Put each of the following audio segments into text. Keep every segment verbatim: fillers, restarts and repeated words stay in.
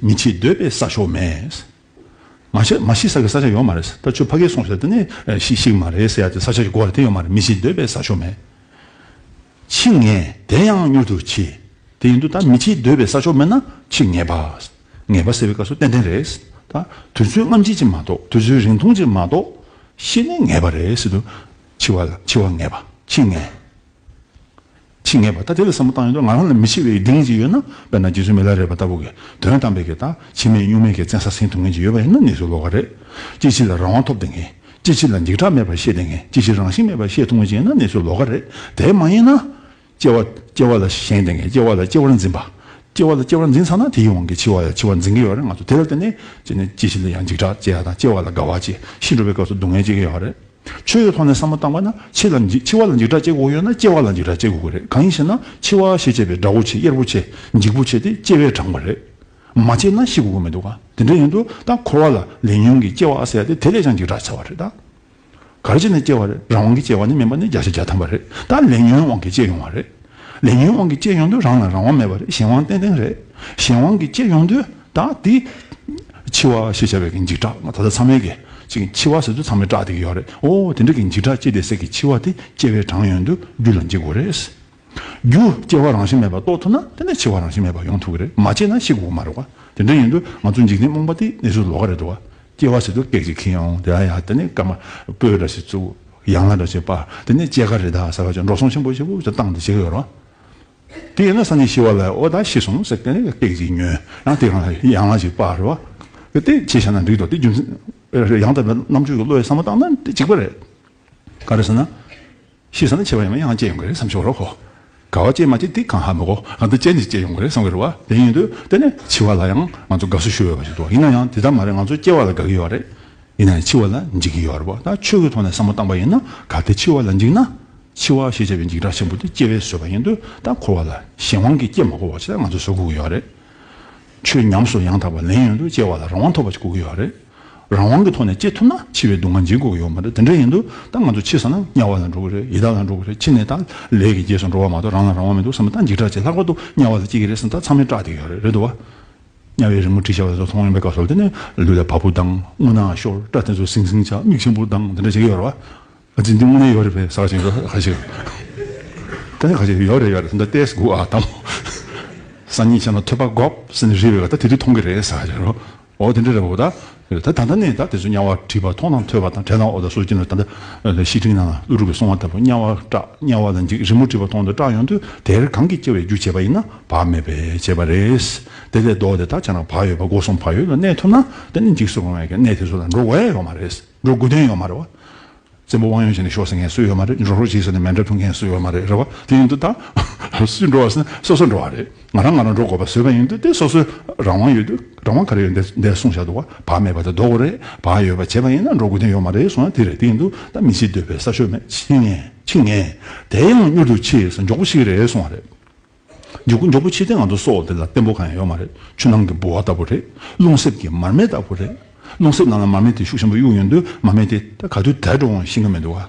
མི་འཆི་འདོད་པའི་ས་ཕྱོགས་མེད། མ་ཤི་མ་ཤི་ས་གི་ས་ཆ་ཡོད་མ་རེད། ད་ཁྱོད་ཕ་གིར་སོང་ཟེར་དེ་ནས་ཤི་ཤི་མ་རེད་ཟེར་ཡ་དེ་ས་ཆ་གི་སྐོར་དེ་ཡོད་མ་རེད། མི་འཆི་འདོད་པའི་ས་ཕྱོགས་མེད། འཆི་ངེས་དེ་ཡང་མྱུར་དུ་འཆི། དེ་ཡིན་དུས་ད་མི་འཆི་འདོད་པའི་ས་ཕྱོགས་མེད་ན་འཆི་ངེས་པ། ངེས་པ་ཟེར་བའི་སྐབས་སུ་ཏན་ཏན་རེད། ད་དུས་ཚོད་སྔ་ཕྱི་ཅིག་མ་གཏོགས། དུས་ཚོད་རིང་ཐུང་ཅིག་མ་གཏོགས། ཤི་ནི་ངེས་པ་རེད་ཟེར་དུས། འཆི་བ་ལ་འཆི་བ་ངེས་པ། འཆི་ངེས། འཆི་ངེས་པ། ད་དེ་ལ་བསམ་བློ་བཏང་ཡོང་དུས་ང་རང་ལ་མི་འཆི་བའི་གདེང་ཅིག་ཡོད་ན། དཔེར་ན་རྗེ་བཙུན་མི་ལ་རས་པ་ལྟ་བུ་གིས་དོན་དམ་པའི་གི་ད་འཆི་མེད་གཉུག་མའི་གི་བཙན་ས་ཟིན་ཐུབ་མཁན་ཅིག་ཡོད་པ་ཡིན་ན་གནས་ཚུལ་ལོགས་ཀ་རེད། སྐྱེ་འཆི་ལ་རང་དབང་ཐོབ་བསྡད་མཁན། སྐྱེ་འཆི་ལ་འཇིགས་སྐྲག་མེད་པར་ཤེས་བསྡད་མཁན། སྐྱེ་འཆི་རང་བཞིན་མེད་པར་ཤེས་ཐུབ་མཁན་ཅིག་ཡིན་ན་གནས་ཚུལ་ལོགས་ཀ་རེད། དེ་མ་ཡིན་ན། སྐྱེ་བ་སྐྱེ་བ་ལ་ཞེན་བསྡད་མཁན། སྐྱེ་བ་ལ་སྐྱེ་བར་འཛིན་པ། སྐྱེ་བ་ལ་སྐྱེ་བར་འཛིན་ཚར་ན་དེའི་དབང་གིས་འཆི་བ་ལ་འཆི་བར་འཛིན་གྱི་ཡོད་རེད། ང་ཚོ་དེ་ལ་བརྟེན་ནས་སྐྱེ་ནས་སྐྱེ་འཆི་ལ་ཡང་འཇིགས་སྐྲག་སྐྱེ་ཡ་དང་། སྐྱེ་བ་ལ་དགའ་བ་སྐྱེ། ཤི་འགྲོ་བའི་སྐབས་སུ་སྡུག་བསྔལ་སྐྱེ་གི་ཡོད་རེད། ཆོས་ཀྱི་ཐོག་ནས་བསམ་བློ་བཏང་བ་ན། འཆི་ལ་འཇིགས་འཆི་བ་ལ་འཇིགས་སྐྲག་སྐྱེ་དགོས་ཡོད་ན་སྐྱེ་བ་ལ་འཇིགས་སྐྲག་སྐྱེ་དགོས་ཀྱི་རེད། གང་ཡིན་ཞེ་ན། འཆི་བ་ཞེས་བྱ་བའི་དགྲ་བོ་ཆེ། གཡེར་པོ་ཆེ། འཇིགས་པོ་ཆེ་དེ་སྐྱེ་བས་དྲངས་པ་རེད། མ་སྐྱེས་ན་ཤི་དགོས་ཀྱི་མི་འདུག་ག་དེ་འདྲ་ཡིན་དུས་ད་འཁོར་བ་ལ་ལས་ཉོན་གྱི་སྐྱེ་བ་ཟེར་ཡ་དེ་དེ་ལས་ཀྱང་འཇིགས་སྐྲག་ཆེ་བ་རེད་ད། ག་རེ་བྱས་ནས་སྐྱེ་བ་རེད། རང་དབང་གིས་སྐྱེ་བ་ནི་མིན་པ་ནི་བརྒྱ་ཆ་བརྒྱ་ཐམ་པ་རེད། ད་ལས་ཉོན་དབང་གིས་སྐྱེ་ཡོང་བ་རེད། ལས་ཉོན་དབང་གིས་སྐྱེ་ཡོང་དུས་རང་ལ་རང་དབང་མེད་པ་རེད། གཞན་དབང་ཏན་ཏན་རེད། གཞན་དབང་གིས་སྐྱེ་ཡོང་དུས་ད་དེ་འཆི་བ་ཞེས་བྱ་བའི་གི་འཇིགས་སྐྲག་ང་ད་ལྟ་ཚང་མས་གི་ཅིག་འཆི་བ་ཟེར་དུས་ཚང་མས་སྐྲག་བསྡད་ཀྱི་ཡོད་རེད། ཨོ་དེ་འདྲ་གི་འཇིགས་སྐྲག་སྐྱེ་བསྡད་སའི་གི་འཆི་བ་དེ་སྐྱེ་བས་དྲངས་ཡོང་དུས་རྒྱུ་ལ་འཇིགས་དགོས་རེད། རྒྱུ་སྐྱེ་བ་རང་བཞིན་མེད་པ་རྟོགས་ཐུབ་ན་དེ་ནས་འཆི་བ་རང་བཞིན་མེད་པ་ཡོང་ཐུབ་ཀྱི་རེད། མ་སྐྱེས་ན་ཤི་དགོས་མ་རེད་བ། དེ་འདྲ་ཡིན་དུས་ང་ཚོ་འཇིག་རྟེན་རྨོངས་པ་དེ་གནས་ཚུལ་ལོགས་ཀ་རེད་འདུག་བ། སྐྱེ་བ་ཟེར་དུས་སྐད་ཅིག་ཁེངས་ཡོང་དེ་ཡ་ཡ་དེ་ནས་སྐར་མ་སྤོས་འདྲ་ཞིག་བཙུགས། ཡང་ལ་འདྲ་ཞིག་སྤར། དེ་ནས་སྐྱེས་སྐར་རེ་དག་ཟེར་བ་ཅིག་འགྲོ་སོང་ཆེན་པོ་ཆེན་པོ་ཅིག་བཏང་དེ་བྱེད་ཀྱི་ཡོད་རེད་བ། དེ་ཡིན་ན་སང་ཉིན་ཤི་བ་ལ་ཨོ་ད་ཤི་སོང་ཟེར་དེ་ནས་སྐད་ཅིག་ཉོན། ཡང་དེ་གང་ལ་ཡང་ལ་ཞིག་སྤར་རེད་བ། དེ་བྱས་བཞག་ན་འགྲིག་འདུག་དེ་རྒྱུ་མཚན་ཡང་དག་པའི་རྣམ་དཔྱོད་ཀྱི་བློ་ཡིས་བསམ་བློ་བཏང་ན་དེ་གཅིག་པ་རེད། ག་རེ་ཟེར་ན། ཤི་ས་ན་འཆི་བ་ཡིན་ན་ཡང་སྐྱེ་ཡོང་གི་རེད་བསམ་ཞོར་རོ་ཁོ། ག་བ་སྐྱེ་མ་སྐྱེ་དེ་གང་ཧ་མི་གོ། གང་དུ་སྐྱེ་ནས་སྐྱེ་ཡོང་གི་རེད་བསམ་གི་རེད་བ། དེ་ཡིན་དུས་དེ་ནས་འཆི་བ་ལ་ཡང་ང་ཚོ་དགའ་བསུ་ཞུ་འོས་པ་ཞིག་འདུག་ཡིན་ན་ཡང་དེ་ལྟར་མ་རེད། ང་ཚོ་སྐྱེ་བ་ལ་དགའ་གི་ཡོད་རེད། ཡིན་ན་ཡང་འཆི་བ་ལ་འཇིགས་ཀྱི་ཡོད་རེད་བ། ད་ཆོས་ཀྱི་ཐོག་ནས་བསམ་བློ་བཏང་པ་ཡིན་ན་གལ་ཏེ་འཆི་བ་ལ་འཇིགས་ན། འཆི་བ་ཞེས་བྱ་བའི་འཇིགས་སྐྲག་ཆེན་པོ་དེ་སྐྱེ་བས་བཟོས་པ་ཡིན་དུས་ད་འཁོར་བ་ལ་གཞན་དབང་གིས་སྐྱེ་མ་དགོས་པ་ཞིག་ང་ཚོ་བཟོ་དགོས་ཀྱི་ཡོད་རེད། ཆོས་ཉམས་སུ་ཡང་དག་པ་ལེན་ཡོང་དུས་སྐྱེ་བ་ལ་རང་དབང་ཐོབ་པ་ཞིག་དགོས་ཀྱི་ཡོད་རེད། རང་དབང་གི་ཐོག་ནས་སྐྱེ་ཐུབ་ན་འཆི་བའི་སྡུག་བསྔལ་འཇིགས་དགོས་ཀྱི་ཡོད་མ་རེད། དེ་འདྲ་ཡིན་དུས་ད་ང་ཚོ་འཆི་ས་ན་དམྱལ་བ་ལ་འགྲོ་གི་རེད། ཡི་དྭགས་ལ་འགྲོ་གི་རེད། འཆི་ནས་ད་ལས་ཀྱི་རྗེས་སུ་འགྲོ་བ་མ་གཏོགས་རང་ལ་རང་དབང་མི་འདུག་བསམ་ན་ད་འཇིགས་སྐྲག་ཆེ། ལྷག་པར་དུ་དམྱལ་བ་ལ་སྐྱེ་གི་རེད་བསམ་ད་ཚང་མས་སྐྲག་བསྡད་ཀྱི་ཡོད་རེད། རེད་འདུག་བ། དམྱལ་བའི་རི་མོ་བྲིས་བཞག་པ་དེ་ཚོ་མཐོང་ཡོང་པའི་སྐབས་སུ་དེ་ནས་ལུས་ལ་བ་སྤུ་ལྡང་། རྔུལ་ནག་ཤོར། སྐྲ་དེ་ཚོ་ཟིང་ཟིང་ཆགས། མིག་ཆེན་པོ་གདངས། དེ་འདྲ་བྱེད་ཀྱི་ཡོད་རེད་བ། ཨ་ཙི་འདི་དངོས་གནས་ཡོད་རེད་པས་ཟེར་བ་ཞིག་ཁ་ཤས། ད་ནི་ཁ་ཤས་ཡོད་རེད་ཡོད་རེད་ད་ལྟ་ལྟས་དགོས་ཨ་དང་། སང་ཉིན་བྱས་ན་ཐོས་པ་དགོས་ཟེར་ནས་རེད་པས། ད་དེ་དུས་མཐོང་གི་རེད་ཟེར་བ་ཞིག་རོ། འོ་དེ་འདྲ་རེད་པ། ད་ད་ད་ནས་ད་དེ་ཚོ་དམྱལ་བ་བྲིས་པ་མཐོང་དང་ཐོས་པ་དང་བྲལ་དང་འོ་ད་སོ་སྐྱེ་ནས་ད་ལྟ་བཤེས་སྤྲིང་ནང་ཀླུ་སྒྲུབ་ཀྱིས་གསུངས་པ་ལྟ་བུ་དམྱལ་བ་སྐྲག་དམྱལ་བ་ལ་འཇིགས། རི་མོ་བྲིས་པ་མཐོང་དུས་སྐྲག་ཡོང་དུས་དེར་གང་གིས་སྐྱེ་བའི་རྒྱུ་བྱས་པ་ཡིན་ན་བག་མེད་པས་བྱས་པ་རེད། དེ་ལས་ལྡོག་སྟེ་ད་བྱས་ན་བག་ཡོད་པ་སྒོ་གསུམ་བག་ཡོད་ལ་གནས་ཐུབ་ན་དེ་ནི་འཇིགས་སུ་རུང་བའི་གནས་དེ་ཚོ་ལ་འགྲོ་དགོས་ཡ་ཡོད་མ་རེད། འགྲོ་དགོས་དོན་ཡོད་མ་རེད་བ། བཙན་པོ་དབང་ཡོད་བྱས་ནས་ཤོག་ཟེར་མཁན་སུ་ཡོད་མ་རེད། རོགས་རོགས་བྱེད་ཟེར་ནས་མེ་འདྲ་ཕུལ་མཁན་སུ་ཡོད་མ་རེད། རེད་བ། དེ་ཡིན་དུས་ད་སུས་འགྲོ་བ་ཟེར་ན་སོ་སོ་འགྲོ་བ་རེད། ང་རང་ང་རང་འགྲོ་དགོས་པ་བཟོས་པ་ཡིན་དུས་དེ་སོ་སོའི་རང་དབང་ཡོད་དུས་རང་དབང་ག་རེ་ཡོད་འདས་འདས་གསུངས་བཞག་འདུག་བ། བག་མེད་པ་དེ་ལྡོག་དགོས་རེད། བག་ཡོད་པ་བྱས་པ་ཡིན་ན་འགྲོ་དགོས་དོན་ཡོད་མ་རེད་གསུངས་ན་དེ་རེད། དེ་ཡིན་དུས་ད་མི་འཆི་འདོད་པའི་ས་ཕྱོགས་མེད། འཆི་ངེས་འཆི་ངེས་དེ་ཡང་མྱུར་དུ་འཆི་ཟེར་མགྱོགས་པོ་འཆི་གི་རེད་གསུངས་པ་རེད། མགྱོགས་པོ་མགྱོགས་པོ་འཆི་སྟེ་ང་ཚོ་སྲོག་དེ་ལ་བརྟན་པོ་གང་ཡང་ཡོད་མ་རེད། ཆུ་ནང་གི་ལྦུ་བ་ལྟ་བུ་རེད། རླུང་གསེབ་ཀྱི་མར་མེ་ལྟ་བུ་རེད། རླུང་གསེབ་ནང་ལ་མར་མེ་དེ་ཤུགས་ཆེན་པོ་གཡུག་ཡོང་དུས་མར་མེ་དེ་ད་ག་དུས་དལ་འགྲོ་འོང་ཤེས་ཀྱི་མི་འདུག་བ།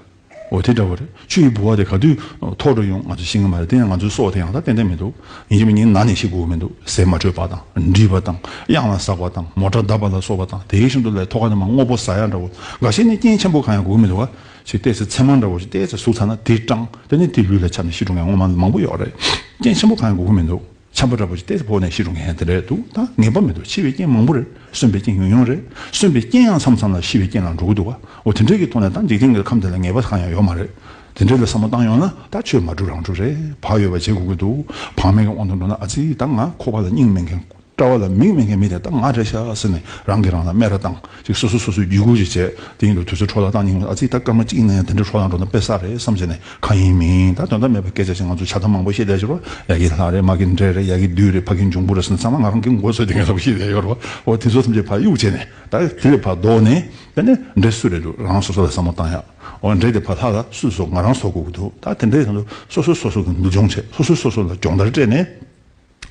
འོ་དེ་འདྲ་བོ་རེད། ཆུ་ཡི་ལྦུ་བ་དེ་ག་དུས་མཐོ་འགྲོ་ཡོང་ང་ཚོ་ཤེས་ཀྱི་མ་རེད། དེ་ཡང་ང་ཚོའི་སྲོག་དེ་ཡང་ད་ཏན་ཏན་མི་འདུག་ཡིན་གཅིག་མིན་གཉིས་ན་ནས་ཤི་དགོས་ཀྱི་མི་འདུག་ཟས་མ་འཕྲོད་པ་དང་། འདྲིས་པ་དང་། གཡང་ལ་ཟགས་པ་དང་། མོ་ཊ་བརྡབས་པ་ལ་སོགས་པ་དང་། དེའི་ཤིན་ཏུ་ལས་ཐོག་ཁ་ནས་མར་དངོས་པོ་ཟ་ཡ་འདྲ་བོ། འགའ་ཤས་ནི་རྐྱེན་ཆེན་པོ་གང་ཡང་དགོས་ཀྱི་མི་འདུག་བ། ཞིག་ཏོག་ཙམ་ཚེར་མ་འདྲ་བོ་ཞིག་ཏོག་ཙམ་ཟུག་ཚར་ན་དེ་སྐྲངས། དེ་ནས་དེ་ལུས་ལ་ཁྱབ་ནས་ཤི་འགྲོ་མཁན་སྔོན་མ་མང་པོ་ཡོད་རེད། རྐྱེན་ཆེན་པོ་གང་ཡང་དགོས་ཀྱི་མི་འདུག་ཆམ་པ་འདྲ་བོ་ཞིག་ཏོག་ཙམ་ཕོག་ནས་ཤི་འགྲོ་མཁན་དེ་འདྲ་འདུག་ད་ངེས་པ་མི་འདུག་འཆི་བའི་རྐྱེན་མང་པོ་རེད། གསོན་པའི་རྐྱེན་ཉུང་ཉུང་རེད། གསོན་པའི་རྐྱེན་ཡང་མཚམས་མཚམས་ལ་ཤི་བའི་རྐྱེན་ལ་འགྲོ་གི་འདུག་བ། འོ་དེ་འདྲའི་གི་ཐོག་ནས་ད་འཇིག་རྟེན་གྱི་ཁམས་དེ་ལ་ངེས་པ་གང་ཡང་ཡོད་མ་རེད། དེ་འདྲའི་ལ་བསམ་བློ་བཏང་ཡོང་ན་ད་ཆོས་མ་སྒྲུབ་རང་སྒྲུབ་རེད། བག་ཡོད་པ་བྱེད་དགོས་ཀྱི་འདུག་བག་མེད་ཀྱི་དབང་དུ་འགྲོ་ན་ཨ་ཙི་ད་ང་ཁོག་པ་ལ་སྙིང་མེད་མཁན། དཔྲལ་བ་ལ་མིག་མེད་མཁན་མི་དེ་ད་ང་རེད་ཤག་ཟེར་ནས་རང་གིས་རང་ལ་སྨད་ར་བཏང་། ཅིག་སོ་སོ་སོ་སོའི་རྒྱུད་སྐུལ་ཅིག་བྱས། དེ་ཡིན་དུས་དུས་ཚོད་འཕྲོ་བརླག་བཏང་ཡིན། ཨ་ཙི་ད་སྐར་མ་གཅིག་ཡིན་ན་ཡང་དེ་འདྲའི་འཕྲོ་བརླག་འགྲོ་ན་དཔེ་བསགས་རེད་བསམ་བྱས་ནས། གང་ཡིན་མིན་ད་དོན་དག་མེད་པའི་སྐད་ཆ་ཞིག་ང་ཚོ་ཕྱག་དར་མང་པོ་བཤད་བསྡད་ཤག་རོ། ཡ་གི་ལྷ་རེད། མ་གི་འདྲེ་རེད། ཡ་གི་བདུད་རེད། ཕ་གི་འབྱུང་པོ་རེད་ཟེར་ནས་ཚང་མ་ང་རང་གི་མགོ་ཚོས་དེ་ངས་ལབ་བཤད་བསྡད་ཡོད་རོ། འོ་དེ་ཚོ་ཐམས་ཅད་ཕར་གཡུག་བྱས་ནས་ད་དེ་ལས་ཕར་ལྡོག་ནས་དེ་ནས་འདྲེ་སུ་རེད་འདུག་རང་སོ་སོ་ལ་བསམ་བློ་བཏང་ཡག་འོ་འདྲེ་དེ་ཕར་ལྷ་ལ་སུ་སོ་ང་རང་བཟོ་དགོས་ཀྱི་འདུག་ད་དེ་འདྲའི་དོན་དུ་སོ་སོ་སོ་སོ་གི་འདུལ་སྦྱོང་བྱས། སོ་སོས་སོ་སོ་ལ་སྦྱོང་བརྡར་སྤྲད་ནས།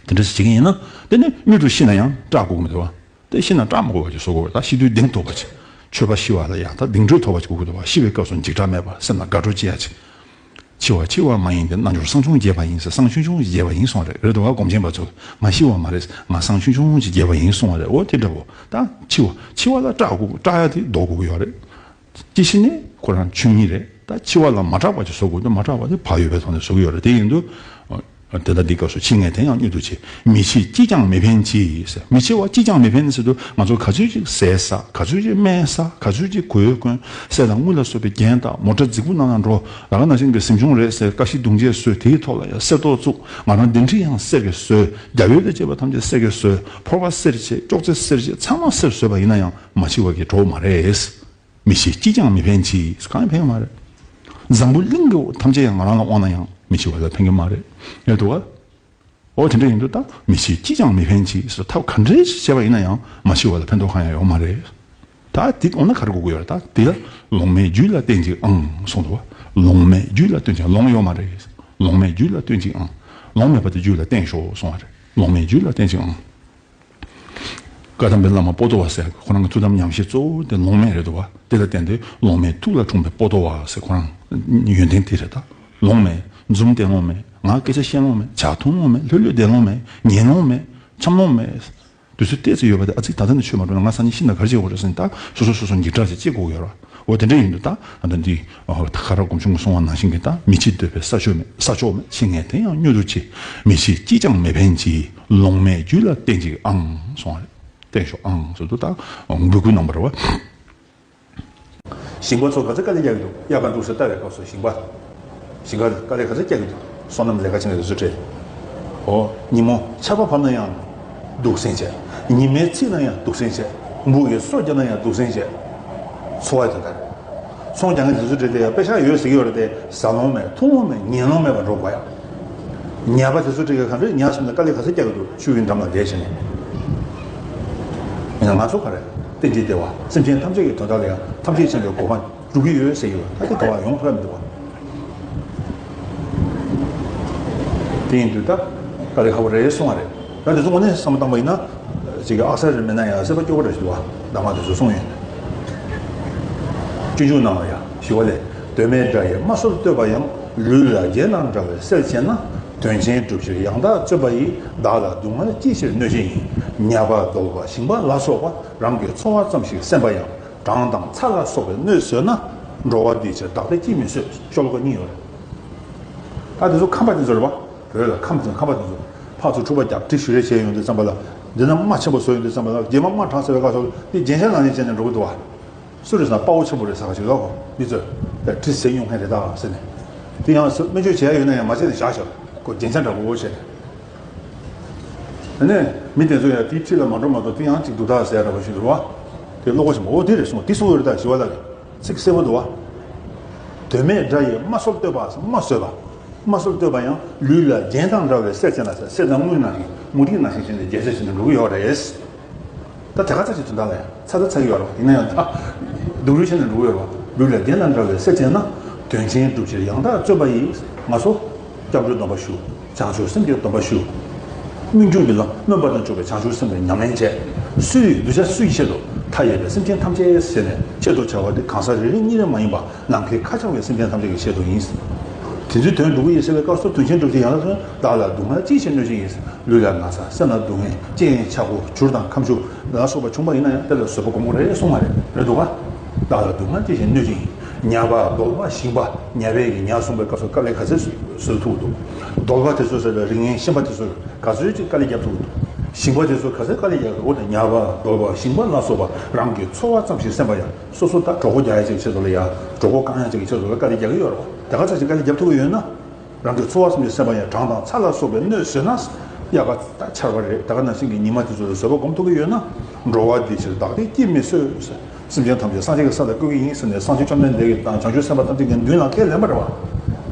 དེ་འདྲ་ཞིག་བྱེད་ཀྱི་ཡིན་ན། དེ་ནི་མྱུར་དུ་ཤི་ན་ཡང་སྐྲག་དགོས་ཀྱི་མི་འདུག་བ། དེ་ཤི་ན་སྐྲག་མ་དགོས་པ་ཅིག་བཟོ་དགོས་པ་རེད། ད་ཤི་དུས་གདེང་ཐོབ་པ་ཅིག་ཆོས་པ་ཤི་བ་ལ་ཡང་ད་གདེང་ཚོད་ཐོབ་པ་ཅིག་དགོས་ཀྱི་འདུག་བ། ཤི་བའི་སྐབས་སུ་འཇིགས་སྐྲག་མེད་པ། སེམས་ལ་དགའ་སྤྲོ་སྐྱེ་ཡ་ཅིག་འཆི་བ་འཆི་བ་མ་ཡིན་ཏེ། རྣལ་འབྱོར་སངས་ཆུང་རྒྱས་པ་ཡིན་ཟེར། སངས་ཆུང་ཆུང་རྒྱས་པ་ཡིན་གསུངས་པ་རེད། རེད་འདུག་བ། སྒོམ་ཆེན་པ་ཚོ། ང་ཤི་བ་མ་རེད། ང་སངས་ཆུང་ཆུང་ཞིག་རྒྱས་པ་ཡིན་གསུངས་པ་རེད། འོ་དེ་འདྲ་བོ། ད་འཆི་བ། འཆི་བ་ལ་སྐྲག་དགོས། སྐྲག་ཡ་དེ་ལྡོག་དགོས་ཀྱི་ཡོད་རེད། ཅི་ཞིག་ནས་ཁོ་རང་ཆོས་ཉིད་རེད། ད་འཆི་བ་ལ་མ་སྐྲག་པ་ཅིག་བཟོ་དགོས་འདུག་མ་སྐྲག་པ་དེ་བག་ཡོད་པའི་ཐོག་ནས་བཟོ་གི་ཡོད་རེད། དེ་ཡིན་དུས། དེ་ལྟར་འདི་སྐབས་སུ་འཆི་ངེས་དེ་ཡང་མྱུར་དུ་འཆི། མི་འཆི་ཅིས་ཀྱང་མི་ཕན་ཅིག་ཟེར། མི་འཆི་བ་ཅིས་ཀྱང་མི་ཕན་ཟེར་དུས། ང་ཚོ་ག་ཚོད་ཅིག་ཟས་ཟ། ག་ཚོད་ཅིག་སྨན་ཟ། ག་ཚོད་ཅིག་གོས་གོན། གསེར་དང་དངུལ་ལ་སོགས་པའི་རྒྱན་བཏགས། མོ་ཊ་རྫིག་པོ་ནང་ན་འགྲོ། ད་ག་ནང་བཞིན་གྱི་གཟིམ་ཆུང་རེད་ཟེར། ཀ་ཤི་དུང་ཅན་བཟོས། དེའི་ཐོག་ལ་ཡང་གསེར་ཏོག་བཙུགས། ང་རང་གདན་ཁྲི་ཡང་གསེར་གྱིས་བཟོས། རྒྱབ་ཡོལ་དང་བཅས་པ་ཐམས་ཅད་གསེར་གྱིས་བཟོས། ཕོར་པ་གསེར་བྱས། ཅོག་ཙེ་གསེར་བྱས། ཚང་མ་གསེར་བཟོས་པ་ཡིན་ན་ཡང་མ་འཆི་བ་གི་གྲོགས་མ་རེད། མི་འཆི་ཅིས་ཀྱང་མི་ཕན་ཅིག་གང་ཡང་ཕན་གྱི་མ་རེད། འཛམ་བུ་གླིང་གི་འོ་ཐམས་ཅད་ཡང་ང་རང་ལ་དབང་ན་ཡང་མི་འཆི་བ་ལ་ཕན་གྱི་མ་རེད། ཡོད་དོ། འོ་དེ་འདྲ་ཡིན་དུས་ད་མི་འཆི་ཅིས་ཀྱང་མི་ཕན་ཅིག་ཟེར། ཐབས་ག་འདྲ་ཞིག་བྱས་པ་ཡིན་ན་ཡང་མ་འཆི་བ་ལ་ཕན་ཐོགས་གང་ཡང་ཡོད་མ་རེད། ད་དེ་འོ་ན་ག་རེ་དགོས་ཀྱི་ཡོད་རེད། ད་དེ་ལ་ལོང་མེད་རྒྱུད་ལ་བརྟེན་ཅིག་ཨང་གསུངས་འདུག་བ། ལོང་མེད་རྒྱུད་ལ་བརྟེན་ཅིག་ལོང་ཡོད་མ་རེད། ལོང་མེད་རྒྱུད་ལ་བརྟེན་ཅིག་ཨང་། ལོང་མེད་པ་དེ་རྒྱུད་ལ་བརྟེན་ཤོག་གསུངས་པ་རེད། ལོང་མེད་རྒྱུད་ལ་བརྟེན་ཅིག་ཨང་། བཀའ་གདམས་པའི་བླ་མ་པོ་ཏོ་བ་ཟེར། ཁོ་རང་གི་ཐུགས་དམ་ཉམས་བཞེས་གཙོ་བོ་དེ་ལོང་མེད་རེད་འདུག་བ། དེ་ལ་བརྟེན་ཏེ་ལོང་མེད་ཐུགས་ལ་འཁྲུངས་པའི་པོ་ཏོ་བ་ཟེར། ཁོ་རང་ཡོན་ཏན་དེ་རེད། ད་ལོང་མེད། འཛུམ་བསྟན་ལོང་མེད། ངག་སྐད་ཆ་བཤད་ལོང་མེད། ཇ་འཐུང་ལོང་མེད། ལྷོད་ལྷོད་བསྡད་ལོང་མེད། ཉན་ལོང་མེད། འཆམ་ལོང་མེད། དུས་ཚོད་ཏོག་ཙམ་ཡོད་པ་དེ། ཨ་ཙི། ད་ལྟ་ནས་ཆོས་མ་འགྲོ་ན་ང་སང་ཉིན་ཤི་ན་ག་རེ་བྱེད་དགོས་རེད་ཟེར་ནས། ད་སོ་སོ་སོ་སོ་འཇིགས་སྐྲག་ཅིག་སྐྱེ་དགོས་ཡོད་རེད། འོ་དེ་འདྲ་ཡིན་དུས་ད་ད་ལྟ་འདི་ཁ་རག་སྒོམ་ཆུང་གིས་གསུངས་པ་ནང་བཞིན་གྱི། ད་མི་འཆི་འདོད་པས་ས་ཕྱོགས་མེད། ས་ཕྱོགས་མེད། འཆི་ངེས་དེ་ཡང་མྱུར་དུ་འཆི། མི་འཆི་ཅིས་ཀྱང་མི་ཕན་ཅིག་ལོང་མེད་རྒྱུད་ལ་བརྟེན་ཅིག་ཨང་གསུངས་པ་རེད། བརྟེན་ཤོག་ཨང་ཟེར་དུས་ད་འབོད་སྐུལ་གནང་བ་རེད་བ། ཞིང་པ་ཚོ་ག་ཚོད་དཀའ་ལས་རྒྱག་གི་འདུག་དབྱར་ཁ་འདུག་ཟེར་ལྟ་བའི་སྐབས་སུ་ཞིང་པ། ཞིང་ཁར་དཀའ་ལས་ག་ཚོད་རྒྱག་གི་འདུག་སོ་ནམ་ལས་ཀ་བྱེད་མཁན་དེ་ཚོ་འདྲ། འོ། ཉིན་མོ་ཆར་པ་བབས་ན་ཡང་སྡུག་སྲན་བྱས། ཉི་མའི་ཚིག་ན་ཡང་སྡུག་སྲན་བྱས། འབུ་གིས་སོ་བརྒྱབ་ན་ཡང་སྡུག་སྲན་བྱས། འཚོ་བ་དེ་ལྟར། ཚོང་རྒྱག་མཁན་དེ་ཚོ་འདྲ་དེ་ཡང་དཔེ་ཤག་ཡོད་ཟེར་གྱི་ཡོད་རེད་དེ། ཟ་ལོང་མེད། འཐུང་ལོང་མེད། ཉལ་ལོང་མེད་པར་འགྲོ་དགོས་ཡ། ཉ་པ་དེ་ཚོ་འདྲ་གིས་ག་འདྲ་ཉལ་སོང་ནས་དཀའ་ལས་ག་ཚོད་རྒྱག་གི་འདུག་ཆུ་བོའི་འགྲམ་ལ་བསྡད་བྱས་ནས། ཡིན་ན་ང་ཚོ་ག་རེ། རྟེན་ཅིང་འབྲེལ་བ་སེམས་ཅན་ཐམས་ཅད་ཀྱི་དོན་དག་ལ་ཡང་ཐམས་ཅད་མཁྱེན་པའི་གོ་འཕང་སྒྲུབ་ཀྱི་ཡོད་ཟེར་གྱི་ཡོད། ད་དེ་ག་བ་ཡོང་ཐུབ་ཡ་མི་འདུག་བ། དེ་ཡིན་དུས་ད་དཀའ་ལས་ཁག་པོ་རེད་གསུང་བ་རེད། ད་དེ་ཚོ་དངོས་གནས་བསམ་བློ་བཏང་པ་ཡིན་ན། ཅིག་གི་ཨ་གསར་རེ་མེད་ན་ཡང་སྲེད་པ་སྐྱོ་པོ་རེ་ཞིག་འདུག་བ། ད་མ་དེ་ཚོ་གསུངས་ཡོད། སྤྱོད་འཇུག་ནང་ལ་ཡང་ཞུ་བ་ལས། དོན་མེད་དགྲ་ཡིས་རྨ་སྲོལ་བཏོད་པ་ཡང་། ལུས་ལ་རྒྱན་དང་འདྲ་བའི་གསེར་བྱས་ན། དོན་ཆེན་སྒྲུབ་ཕྱིར་ཡང་དག་བརྩོན་པ་ཡིས། བདག་ལ་སྡུག་བསྔལ་ཅི་ཕྱིར་གནོད་བྱེད་ཡིན། ཉ་པ་གདོལ་པ་ཞིང་པ་ལ་སོགས་པ། རང་གི་འཚོ་བ་ཙམ་ཞིག་སེམས་པ་ཡང་། གྲང་དང་ཚ་ལ་སོགས་པའི་གནོད་བཟོད་ན། འགྲོ་བ་འདིའི་ཕྱིར་བདག་བདེ་ཅིས་མི་བཟོད། ཤོ་ལོ་ཀ་གཉིས་ཡོད་རེད། ད་དེ་ཚོ་ཁམས་པ་དེ་ཚོ་རེད་པ། བོད་ལ་ཁམས་དེ་ཚོ། ཁམས་པ་དེ་ཚོ་ཕར་ཚུར་འཁྲུག་པ་རྒྱབ། གྲི་ཞུ་རེས་བྱས་ཡོང་དུས་ཙམ་པ་ལ། འདི་ན་རྨ་ཆེན་པོ་བཟོས་ཡོང་དུས་ཙམ་པ་ལ། རྗེས་མ་རྨ་དྲག་ཟེར་བའི་སྐབས་སུ་འདི་རྒྱན་ཆ་ནང་བཞིན་བྱས་ནས་འགྲོ་གི་འདུག་བ། སུ་རེད་ཟེར་ན་དཔའ་བོ་ཆེན་པོ་རེད་ཟེར་བ་ཞིག་ལ། འོ་འདི་ཚོས་གྲི་ཟས་མྱོང་མཁན་རེད་ད་ཟེར་ནས། དེ་ཡང་སྨན་བཅོས་བྱེད་ཡ་ཡོད་ན་ཡང་མ་བྱས་ནས་བཞག་ཤག་ཁོ་རྒྱན་ཆ་འདྲ་པོ་བྱས་ནས། ཨ་ནི་མི་དེ་ཚོ་ཡང་དེའི་འཁྲིས་ལ་མ་འགྲོ་མ་གཏོགས། དེ་ཡང་གཅིག་འདུག་ད་ཟེར་ཡ་འདྲ་པོ་ཞིག་འདུག་བ། དེ་བློ་ཁོག་ཆེན་པོ། འོ་དེ་རེད་གསུངས། དེ་གསུངས་ཡོད་རེད་ད། ཞུ་བ་ལ་ཚིག་གསལ་པོ་འདུག་བ། དོན་མེད་དགྲ་ཡིས་རྨ་སྲོལ་བཏོད་པ། རྨ་བཟོས་པ། རྨ་སྲོལ་བཏོད་པ་ཡང་། ལུས་ལ་རྒྱན་དང་འདྲ་བའི་གསེར་བྱས་ན་ཟེར། གསེར་དང་དངུལ་ནང་བཞིན། མུ་ཏིག་ནང་བཞིན་བྱས་ནས་རྒྱལ་སྲས་བྱས་ནས་འགྲོ་གི་ཡོད་རེད། ད་དེ་ག་ཚ་ཞིག་དོན་དག་ལ་ཡང་ཚ་ད་ཚ་གི་ཡོད་རེད། ཡིན་ན་ཡང་ད་སྡུག་རུས་བྱས་ནས་འགྲོ་གི་ཡོད་རེད། ལུས་ལ་རྒྱན་དང་འདྲ་བའི་གསེར་བྱས་ན། དོན་ཆེན་སྒྲུབ་ཕྱིར་ཡང་དག་བརྩོན་པ་ཡིས། ང་ཚོ་སྐྱབས་འགྲོའི་སྡོམ་པ་ཞུ། བྱང་ཆུབ་སེམས་ཀྱི་སྡོམ་པ་ཞུ། སྨོན་འཇུག་གི་ལམ། སྨོན་པ་དང་འཇུག་པའི་བྱང་ཆུབ་སེམས་ལ་ཉམས་ལེན་བྱས། སུའི་གདུལ་བྱ་སུའི་ཆེད་དུ། མཐའ་ཡས་པའི་སེམས་ཅན་ཐམས་ཅད་ཟེར་ནས། ཆེད་དུ་བྱ་བ་འདི་གང་ཟག་རེ་རེ་གཉིས་རེ་མ་ཡིན་པ། ནམ་མཁའི་མཁའ་ཁྱབ་པའི་སེམས་ཅན་ཐམས་ཅད་ཀྱི་ཆེད་དུ་ཡིན། དེ་ཚོའི་དོན་སྒྲུབ་ཀྱི་ཡིན་ཟེར་བའི་སྐབས་སུ། དོན་ཆེན་སྒྲུབ་ཕྱིར་ཡང་དག་བརྩོན། བདག་ལ་སྡུག་བསྔལ་ཅི་ཕྱིར་གནོད་བྱེད་ཡིན། ལུས་ལ་ན་ཚ། སེམས་ལ་སྡུག་བསྔལ། ལྕེ་ཡི་ཆག་སྒོ། བྱུར་དང་ཁམ་ཆུ་ལ་སོགས་པ་བྱུང་བ་ཡིན་ན་ཡང་དེ་ལ་བཟོད་པ་སྒོམ་དགོས་རེད་གསུངས་པ་རེད། རེད་འདུག་ག་བདག་ལ་སྡུག་བསྔལ་ཅི་ཕྱིར་གནོད་བྱེད་ཡིན། ཉ་པ་གདོལ་པ་ཞིང་པ། ཉ་པའི་གི་ཉ་གསུངས་པའི་སྐབས་སུ་དཀའ་ལས་ག་ཚོད་བཟོད་ཐུབ་འདུག་གདོལ་པ་དེ་ཚོ་ཟེར་བའི་རིགས་ངན་ཤན་པ་དེ་ཚོས་ག་ཚོད་ཅིག་དཀའ་ལས་རྒྱབ་ཐུབ་འདུག་ཞིང་པ་དེ་ཚོས་ག་ཚོད་དཀའ་ལས་རྒྱག་གི་འདུག་ཉ་པ་གདོལ་པ་ཞིང་པ་ལ་སོགས་པ། རང་གི་འཚོ་བ་ཙམ་ཞིག་སེམས་པ་ཡང་། སོ་སོ་ད་གྲོད་ཁོག་རྒྱག་ཡ་ཅིག་ཆེད་དུ་ལ་ཡ། གྲོད་ཁོག་བསྐང་ཡ་ཅིག་གི་ཆེད་དུ་ལ་དཀའ་ལས་རྒྱག་གི་ཡོད་རེད་བ། དེ་ག་ཚོད་ཅིག་དཀའ་ལས་རྒྱབ་ཐུབ་ཀྱི་ཡོད་ན། རང་གི་འཚོ་བ་ཙམ་གྱི་སེམས་པ་ཡང་གྲང་དང་ཚ་ལ་སོགས་པའི་གནོད་བཟོས་ན། དབྱར་ཁ་ད་ཆར་པ་རེད། ད་ག་ནང་བཞིན་གྱི་ཉི་མ་དེ་ཚོ་ལ་བཟོད་པ་སྒོམ་ཐུབ་ཀྱི་ཡོད་ན། འགྲོ་བ་འདིའི་ཕྱིར་བདག་བདེ་ཅིས་མི་བཟོད། སེམས་ཅན་ཐམས་ཅད་སངས་རྒྱས་ཀྱི་ས་ལ་བཀོད་ཀྱི་ཡིན་ཟེར་ནས། སངས་རྒྱས་བཅོམ་ལྡན་འདས་ཀྱིས་དང་བྱང་ཆུབ་སེམས་དཔའ་ཐམས་ཅད་ཀྱི་མདུན་ལ་ཁས་ལེན་པ་རེད་བ། བྱང་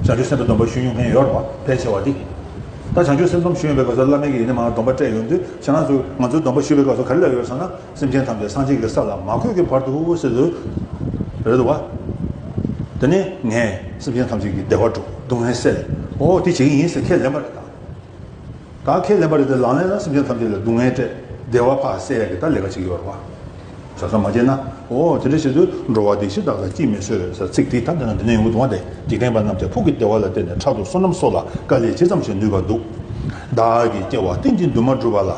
ཆུབ་སེམས་དཔའི་སྡོམ་པ་ཞུ་མྱོང་མཁན་ཡོད་རེད་བ། ཕལ་ཆེ་བ་འདི། ད་བྱང་ཆུབ་སེམས་སྡོམ་ཞུ་ཡོང་བའི་སྐབས་སུ་བླ་མས་ཀྱིས་ཡིན་ན་མ་སྡོམ་པ་སྤྲད་ཡོང་དུས། ཁྱེད་རང་ཚོས་ང་ཚོའི་སྡོམ་པ་ཞུ་བའི་སྐབས་སུ་ག་རེ་ལབ་ཡོད་ཟེར་ན། སེམས་ཅན་ཐམས་ཅད་སངས་རྒྱས་ཀྱི་ས་ལ་མ་བཀོད་ཀྱི་བར་དུ་ཟེར་དུས། རེད་འདུག་བ། དེ་ནས་ངས་སེམས་ཅན་ཐམས་ཅད་ཀྱི་བདེ་བ་སྒྲུབ། སྡུག་བསྔལ་སེལ། འོ་དེ་བྱེད་ཀྱི་ཡིན་ཟེར་ཁས་ལེན་པ་རེད་ད། ད་ཁས་ལེན་པ་རེད་དེ། ལག་ལེན་ལ་སེམས་ཅན་ཐམས་ཅད་ལ་སྡུག་བསྔལ་སྤྲད། བདེ་བ་ཕར་སེལ་ཡ་གི་ད་ལས་ཀ་བྱེད་ཀྱི་ཡོད་རེད་བ། ཟ་ས་མ་བྱས་ན། འོ་དེ་འདྲ་བྱེད་དུས་འགྲོ་བ་བདེ་གཤེགས་བདག་ལ་ཅིས་མི་གསོད་ཟེར་ཚིག་དེ་ད་འདི་ན་འདི་ནས་ཡོང་གི་འདུག་བ། དེ་འཇིག་རྟེན་པ་རྣམས་ཀྱང་ཕུགས་ཀྱི་བདེ་བ་ལ་བརྟེན་ནས་ཕྲག་དོག་བསོད་ནམས་སོགས་ལ་དཀའ་ལས་ཇི་ཙམ་ཞིག་ནུས་པ་འདུག་བདག་གིས་སྐྱེ་བ་གཏན་གྱི་འདུན་མ་གྲུབ་པ་ལ།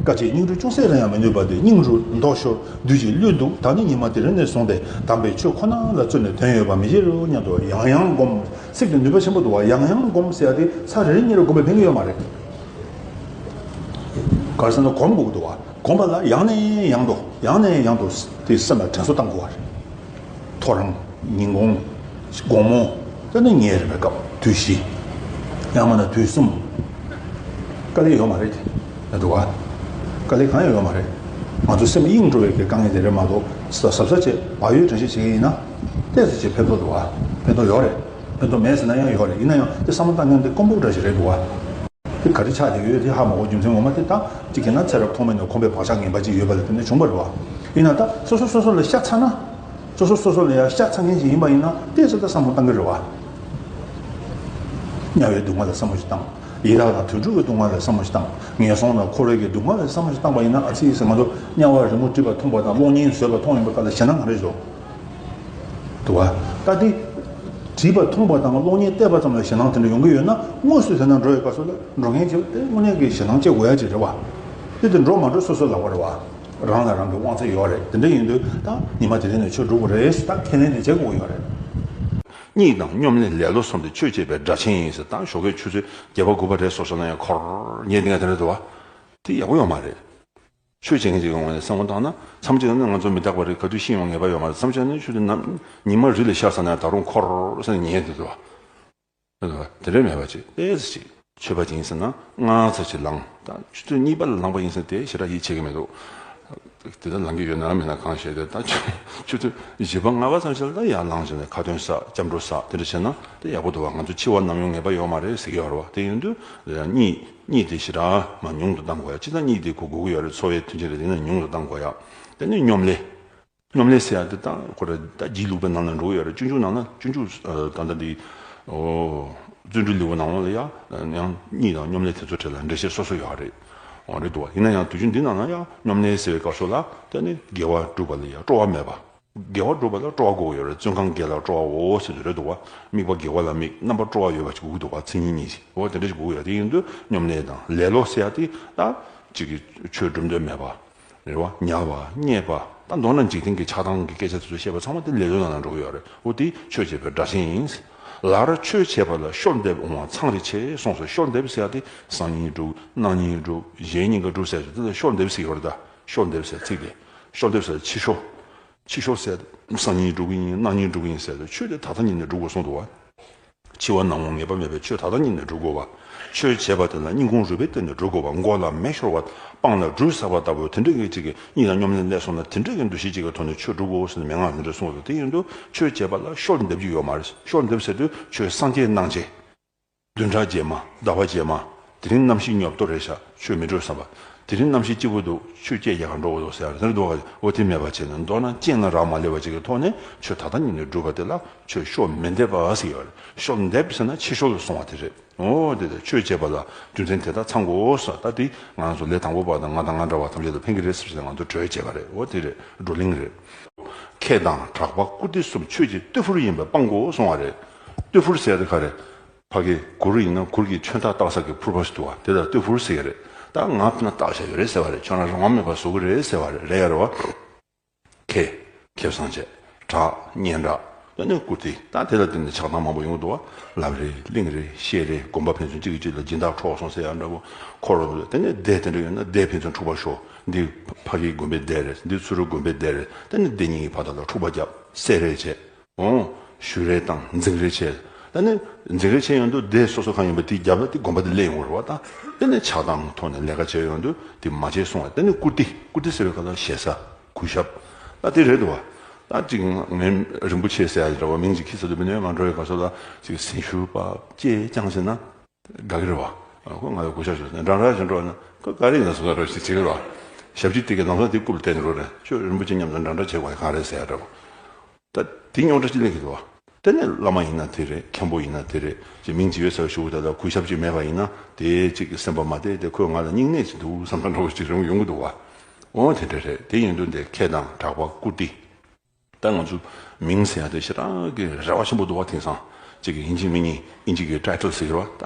དཀའ་སྤྱད་སྙིང་རུས་ཅུང་ཟད་རང་ཡང་མི་ནུས་པ་དེ། སྙིང་རུས་མདོག་ཤོར་བདུད་ཀྱིས་བསླུས་འདུག་བདག་ནི་ཉི་མ་དེ་རིང་ནས་བཟུང་སྟེ་དམ་པའི་ཆོས་ཁོ་ན་ལ་བརྩོན་ནས་དོན་ཡོད་པ་མི་བྱེད་རོ་སྙམ་དུ་ཡང་ཡང་སྒོམ། ཚིག་དེ་ནུས་པ་ཆེན་པོ་འདུག་བ། ཡང་ཡང་སྒོམ་ཟེར་ཡ་དེ་ཚར་རེ་རེ་གཉིས་རེ་སྒོམ་པས་ཕན་གྱི་ཡོད་མ་རེད། ག་རེ་ཟེར་ན་སྒོམ་དགོས་ཀྱི་འདུག་བ། སྒོམ་པ་ལ་ཡང་ནས་ཡང་དུ་ཡང་ནས་ཡང་དུ་དེ་སེམས་ལ་དྲན་གསོ་བཏང་དགོས་བ་རེད། ཐོ་རངས། ཉིན་གུང་། དགོང་མོ། དེ་ནས་ཉལ་རན་པའི་སྐབས་དུས་བཞི། ཡང་མིན་ན་དུས་གསུམ། དཀའ་ལས་ཡོད་མ་རེད། ཡ་འདུག་བ། དཀའ་ལས་གང་ཡང་ཡོད་མ་རེད། ང་ཚོ་སེམས་གཡེང་འགྲོ་བའི་གི་དཀའ་ངལ་དེ་རེད་མ་གཏོགས་གཟབ་གཟབ་བྱས་བག་ཡོད་དྲན་ཤེས་བྱེད་ཀྱི་ཡིན་ན། ཏོག་ཙམ་ཅིག་ཕན་ཐོགས་འདུག་བ། ཕན་ཐོགས་ཡོད་རེད། ཕན་ཐོགས་མེད་ཟེར་ན་ཡང་ཡོད་རེད། ཡིན་ན་ཡང་དེ་བསམ་བློ་བཏང་མཁན་དེ་དཀོན་པོ་འདྲ་ཞིག་རེད་འདུག་བ། དེ་ག་རེ་ཆགས་བསྡད་ཡོད་དེ་ཧ་མ་གོ། རྒྱུ་མཚན་ངོ་མ་དེ་ད་གཅིག་བྱས་ན་ཚེ་རབས་ཐོག་མེད་ནས་ཁོམ་པའི་བག་ཆགས་ངན་པ་ཅིག་ཡོད་པ་ལས་དེ་ནས་བྱུང་བ་རེད་བ། ཡིན་ན་ད་སོ་སོ་སོ་སོ་ལ་ཤ་ཚ་ན། སོ་སོ་སོ་སོ་ལ་ཡང་ཤ་ཚ་མཁན་ཅིག་ཡིན་པ་ཡིན་ན་ཏོག་ཙམ་ད་བསམ་བློ་བཏང་གི་རེད་བ། དམྱལ་བའི་སྡུག་བསྔལ་ལ་བསམ་བློ་ཞིག་བཏང་། ཡི་དྭགས་དང་དུད་འགྲོ་གི་སྡུག་བསྔལ་ལ་བསམ་བློ་ཞིག་བཏང་། ངན་སོང་དང་འཁོར་བའི་གི་སྡུག་བསྔལ་ལ་བསམ་བློ་ཞིག་བཏང་པ་ཡིན་ན། ཨ་ཙི་ཟེར། ང་ཚོ་དམྱལ་བ་རི་མོ་བྲིས་པ་མཐོང་པ་དང་གློག་བརྙན་བཟོས་པ་མཐོང་ཡོང་པ་ལྟར་ཞེད་སྣང་ག་རེ་བྱུང་འདུག་བ། ད་དེ་བྲིས་པ་མཐོང་པ་དང་གློག་བརྙན་བལྟས་པ་ཙམ་ལ་ཞེད་སྣང་དེ་འདྲ་ཡོང་གི་ཡོད་ན། དངོས་སུ་དེ་ན་འགྲོ་བའི་སྐབས་སུ་ལ་འགྲོ་མཁན་གྱི་དེ་དངོས་གནས་ཀྱི་ཞེད་སྣང་སྐྱེ་དགོས་ཡ་ཅིག་རེད་བ། དེ་དེ་འགྲོ་མ་འགྲོ་སོ་སོའི་ལག་པ་རེད་བ། རང་ལ་རང་གི་དབང་ཚད་ཡོད་རེད། དེ་འདྲ་ཡིན་དུས་ད་ཉི་མ་དེ་རིང་ནས་ཆོས་སྒྲུབ་དགོས་རེད་ཟེར་ད་ཁས་ལེན་དེ་བྱེད་དགོས་ཀྱི་ཡོད་རེད། གཉིད་དང་སྙོམ་ལས་ལེ་ལོ་གསུམ་སྟེ། ཆོས་བྱེད་པའི་སྒྲ་ཆེན་ཡིན་ཟེར། ད་ཞོགས་ཀས་ཆུ་ཚོད་བརྒྱད་པ་དགུ་པ་རེད་སོ་སོ་ན་ཡང་འཁོར་ཉལ་བསྡད་མཁན་དེ་འདྲ་འདུག་བ། དེ་ཡག་པོ་ཡོད་མ་རེད། ཆོས་བྱེད་མཁན་ཅིག་ཡོང་བའི་བསམ་བློ་བཏང་ན། མཚམས་གཅིག་ནི་ང་ཚོ་མི་རྟག་པ་རེད། ག་དུས་ཤི་ཡོང་ངེས་པ་ཡོད་མ་རེད། མཚམས་གཅིག་ནི་ཆུ་དེ་ནམ་ཉི་མ་རི་ལ་ཤར་ས་ན་ཡང་ད་རུང་འཁོར་ཟེར་ནས་ཉལ་བསྡད་འདུག་བ། དེ་འདྲ་མེད་པ་ཅིག་ཏོག་ཙམ་ཅིག་ཆོས་པ་ཅིག་ཡིན་ཟེར་ན་སྔ་ཙམ་ཅིག་ལངས། ད་ཆུ་ཚོད་གཉིས་པ་ལ་ལངས་པ་ཡིན་ཟེར་ན་དེ་ཞེ་དྲག་ཡིད་ཆེས་ཀྱི་མི་འདུག་དེ་ལྟར་ལངས་ཀྱི་ཡོད་ན་མེད་ན་གང་ཤེས། དེ་ད་ཆུ་ཆུ་ཚོད་བཞི་པ་ལྔ་པ་ཙམ་ཞིག་ལ་ད་ཡར་ལངས་བྱས་ནས་ཁ་འདོན་ཟ། སྐྱབས་འགྲོ་ཟ། དེ་འདྲ་བྱས་ན་དེ་ཡག་པོ་འདུག་བ། ང་ཚོ་འཆི་བ་ནམ་ཡོང་ངེས་པ་ཡོད་མ་རེད་ཟེར་གྱི་ཡོད་རེད་བ། དེ་ཡིན་དུས་གཉིད་གཉིད་དེ་ཞེ་དྲག་མ་ཉུང་དུ་གཏང་དགོས་ཡ། སྤྱིར་བཏང་གཉིད་དེ་ཁོ་དགོས་ཀྱི་ཡོད་རེད། འཚོ་བའི་མཐུན་རྐྱེན་རེད། དེ་ནས་ཉུང་དུ་གཏང་དགོས་ཡ། དེ་ནས་སྙོམ་ལས། སྙོམ་ལས་ཟེར་ཡ་དེ་ད་ཁོ་རང་ད་སྒྱིད་ལུག་པའི་ནང་ལ་འགྲོ་གི་ཡོད་རེད། སྤྱོད་འཇུག་ནང་ན། སྤྱོད་འཇུག་ཨ་ད་ལྟ་འདི་ཨོ་བརྩོན་འགྲུས་ལེའུ་ནང་ལ་ཡང་ཡང་གཉིད་དང་སྙོམ་ལས་དེ་ཚོ་གྲས་ལ་འགྲེལ་བཤད་སོ་སོ་ཡོད་རེད། འོ་རེད་འདུག་བ། ཡིན་ན་ཡང་དུས་རྒྱུན་འདི་ནང་ན་ཡང་སྙོམ་ལས་ཟེར་བའི་སྐབས་སུ་ལ་དེ་ནི་དགེ་བ་སྒྲུབ་པ་ལ་ཡང་སྤྲོ་བ་མེད་པ། དགེ་བ་སྒྲུབ་པ་ལ་སྤྲོ་བ་དགོས་ཀྱི་ཡོད་རེད། བརྩོན་གང་དགེ་ལ་སྤྲོ་བའོ་ཟེར་དུས་རེད་འདུག་བ། དམིགས་པ་དགེ་བ་ལ་དམིགས། རྣམ་པར་སྤྲོ་བ་ཡོད་པ་ཞིག་དགོས་ཀྱི་འདུག་བ། མཚན་ཉིད་གཉིས་ཤིག་འོ་དེ་འདྲ་ཞིག་དགོས་ཀྱི་ཡོད་རེད། དེ་ཡིན་དུས་སྙོམ་ལས་དང་ལེ་ལོ་ཟེར་ཡ་དེ་ད་གཅིག་གི་ཆོས་སྒྲུབ་འདོད་མེད་པ། རེད་བ། ཉལ་བ། བརྙས་པ། ད་མདོར་ན་འཇིག་རྟེན་གྱི་ཆགས་སྡང་གི་སྐད་ཆ་དེ་ཚོ་བཤད་པ་ཚང་མ་དེ་ལེ་ལོའི་ནང་ན་འགྲོ་གི་ཡོད་རེད། འོ་དེ་ཆོས་བྱེད་པའི་སྒྲ་གཅན་ཡིན། ལར་ཆོས་བྱེད་པ་ལ་ཤོར་འདེབས་འོང་བ་མཚང་རེ་ཆེ་གསུངས་སོ། ཤོར་འདེབས་ཟེར་ཡ་དེ་སང་ཉིན་སྒྲུབ། གནངས་ཉིན་སྒྲུབ། གཞེས་ཉིན་ག་སྒྲུབ་ཟེར་ཡ་དེ་ལ་ཤོར་འདེབས་ཟེར་གྱི་ཡོད་རེད། ད་ཤོར་འདེབས་ཟེར་ཚིག་དེ། ཤོར་འདེབས་ཟེར་ཕྱི་ཤོར། ཕྱི་ཤོར་ཟེར། སང་ཉིན་སྒྲུབ་ཀྱི་ཡིན། གནངས་ཉིན་སྒྲུབ་ཀྱི་ཡིན་ཟེར་ཏེ་ཆོས་དེ་ད་ལྟ་ཉིད་ནས་སྒྲུབ་དགོས་གསུངས་འདུག་བ། འཆི་བ་ནམ་འོང་ངེས་པ་མེད་པས་ཆོས་ད་ལྟ་ཉིད་ནས་སྒྲུབ་དགོས་པ། ཆོས་བྱེད་པ་དེ་ལ་སྙིང་ཁུང་རུས་པའི་གཏིང་ནས་སྒྲུབ་དགོས་པ། མགོ་ལ་མེ་ཤོར་བ། སྤང་ལ་སྦྲུལ་ཟགས་པ་ལྟ་བུ་དེ་འདྲ་གི་ཅིག་གི་གཉིད་དང་སྙོམ་ལས་སླེབས་སོང་ན་དེ་འདྲ་གི་འདུ་ཤེས་ཅིག་གི་ཐོག་ནས་ཆོས་སྒྲུབ་དགོས་ཟེར་ནས་མན་ངག་འདི་འདྲ་གསུངས་འདུག་དེ་ཡིན་དུས་ཆོས་བྱེད་པ་ལ་ཤོར་འདེབས་ཀྱི་ཡོད་མ་རེད། ཤོར་འདེབས་ཟེར་དུས་ཆོས་སངས་རྒྱས་གནང་བྱས། བདུན་ཕྲག་རྗེས་མ། ཟླ་བ་རྗེས་མ། དེ་རིང་གནམ་གཤིས་ཉོབ་ཏོ་རེད་ཤག་ཆོས་མི་འགྲོ་བསམ་པ། དེ་རིང་གནམ་གཤིས་སྐྱིད་པོ་འདུག་ཆོས་སྐད་རྒྱག་ག་འགྲོ་དགོས་འདུག་ཟེར་ཡ་རེད་འདུག་ག་འོ་དེ་མེད་པ་བྱས་ནས་མདོར་ན་རྐྱེན་ལ་རག་མ་ལས་པ་ཅིག་གི་ཐོག་ནས་ཆོས་ད་ལྟ་ཉིད་ནས་སྒྲུབ་པ་དེ་ལ་ཆོས་ཤོར་མི་འདེབས་པ་ཟེར་ཡོད་རེད། ཤོར་འདེབས་ཟེར་ན་ཕྱི་ཤོར་ལ་སོང་བ་དེ་རེད། འོ་དེ་དེ་ཆོས་བྱེད་པ་ལ་རྒྱུ་མཚན་དེ་དག་ཚང་དགོས་ཟེར། ད་དེ་ང་ཚོ་ལས་དང་པོ་པ་དང་ང་དང་ང་འདྲ་བ་ཐམས་ཅད་ལ་ཕན་གྱི་རེད་ཟེར་ནས་ང་ཚོ་གྲོས་བྱས་པ་རེད། འོ་དེ་རེད། བགྲོ་གླེང་རེད། ཁེ་དང་གྲགས་པ་བཀུར་སྟི་གསུམ་ཆོས་ཀྱི་གཏེར་ཕུར་ཡིན་པས་སྤང་དགོས་གསུང་བ་རེད། གཏེར་ཕུར་ཟེར་ཡ་དེ་ག་རེད། ཕ་གི་གུར་ཡིན་ན་གུར་གྱི་མཆོད་རྟེན་བཏགས་ས་གི་ཕུར་པ་ཞིག་འདུག་བ། དེ་ལ་གཏེར་ཕུར་ཟེར་གྱི་རེད། ད་ང་ཕ་ན་བཏགས་བཞག་ཡོད་རེད་ཟེར་བ་རེད། ཁྱོད་རང་རང་དབང་མེད་པར་བཟོ་གི་རེད་ཟེར་བ་རེད། རེད་ཡ་རེད་བ། ཁེ། ཁེ་བཟང་བྱས། གྲགས། སྙན་གྲགས། དེ་ནས་བཀུར་སྟི། ད་དེ་ལ་བརྟེན་ནས་ཆགས་སྡང་མང་པོ་ཡོང་གི་འདུག་བ། ལབ་རེས། གླེང་རེས། བཤད་རེས། དགོན་པ་ཕན་ཚུན་གཅིག་གིས་གཅིག་ལ་སྦྱིན་བདག་འཕྲོག་སོང་ཟེར་ཡ་འདྲ་པོ། འཁོར་རོ། དེ་ནས་སྡེ་དེ་འདྲ་ཡོད་ན་སྡེ་ཕན་ཚུན་འཁྲུག་པ་ཤོར། འདི་ཕ་གིའི་དགོན་པའི་སྡེ་རེད། འདི་ཚུ་རོལ་དགོན་པའི་སྡེ་རེད། དེ་ནས་སྡེ་གཉིས་ཀྱི་བར་དག་ལ་འཁྲུག་པ་བརྒྱབ། བསད་རེས་བྱས། འོང་། གཞུ་རེས་བཏང་། འཛིང་རེས་བྱས། ད་ནི་འཛིང་རེས་བྱས་ཡོང་དུས་སྡེ་སོ་སོ་གང་ཡིན་པ་དེའི་རྒྱབ་ལ་དེ་དགོན་པ་དེ་སླེབས་ཡོང་གི་རེད་བ། ད་དེ་ནི་ཆགས་སྡང་ཐོག་ནས་ལས་ཀ་བྱས་ཡོང་དུས་དེ་མ་བྱེད་གསུང་བ། དེ་ནི་བཀུར་སྟི། བཀུར་སྟི་ཟེར་བའི་སྐབས་ལ་ཞེ་ས། གུས་ཞབས། ད་དེ་རེད་འདུག་བ། ད་ཅིག་ངས་རིན་པོ་ཆེ་ཟེར་ཡ་འདྲ་བ་མིང་ཅིག་ཁྱི་ཟེར་དུས་མི་ནས་ང་འགྲོ་བའི་སྐབས་སུ་ལ་ཅིག་སེམས་ཤུགས་པ་སྐྱེས་ཀྱང་ཟེར་ན། དགའ་གི་རེད་བ། ཁོ་ང་ལ་གུས་ཞབས་ཞུ་ནས་འདྲ་འདྲ་ཞིག་འགྲོ་ན་ཁོ་ག་རེ་ཡིན་ན་སོ་སོ་རོ་ཞིག་བྱེད་གི་རེད་བ། ཞབས་ཕྱི་དེ་གའི་ལམ་སང་དེ་རྐུབ་ལ་བསྟན་ནས་རོ་རེད། ཁྱོད་རིན་པོ་ཆེ་མཉམ་དུ་འདྲ་འདྲ་བྱེད་དགོས་ཡ་གང་རེད་ཟེར་ཡ་འདྲ་བོ། ད་དེ་རྙོག་དྲ་ཅི་ལས་གི་འདུག་བ། དེ་ནས་བླ་མ་ཡིན་ན་དེ་རེད། མཁན་པོ་ཡིན་ན་དེ་རེད། ཅེས་མིང་ཅི་ཡོད་ཟེར་ཞུ་གི་ད་ལ་གུས་ཞབས་ཅིག་མེད་པ་ཡིན་ན་དེ་གཅིག་གི་སེམས་པ་མ་བདེ། དེ་ཁོས་ང་ལ་སྙིང་ནད་ཅིག་འདུག་བསམ་ས་འདྲ་བོ་ཅིག་རུང་ཡོང་གི་འདུག་བ། འོ་དེ་འདྲ་རེད། དེ་ཡིན་དུས་འདི་ཁེ་དང་གྲགས་པ་བཀུར་སྟི། ད་ང་ཚོ་མིང་ཟེར་ཡ་དེ་ཞེ་དྲག་གི་རེ་བ་ཆེན་པོ་འདུག་བ། དེང་སང་གཅིག་གི་ཡིན་གཅིག་མིན་གཉིས་ཨིན་ཇི་གི་ཊའི་ཊལ་ཟེར་གི་རེད་བ། ད་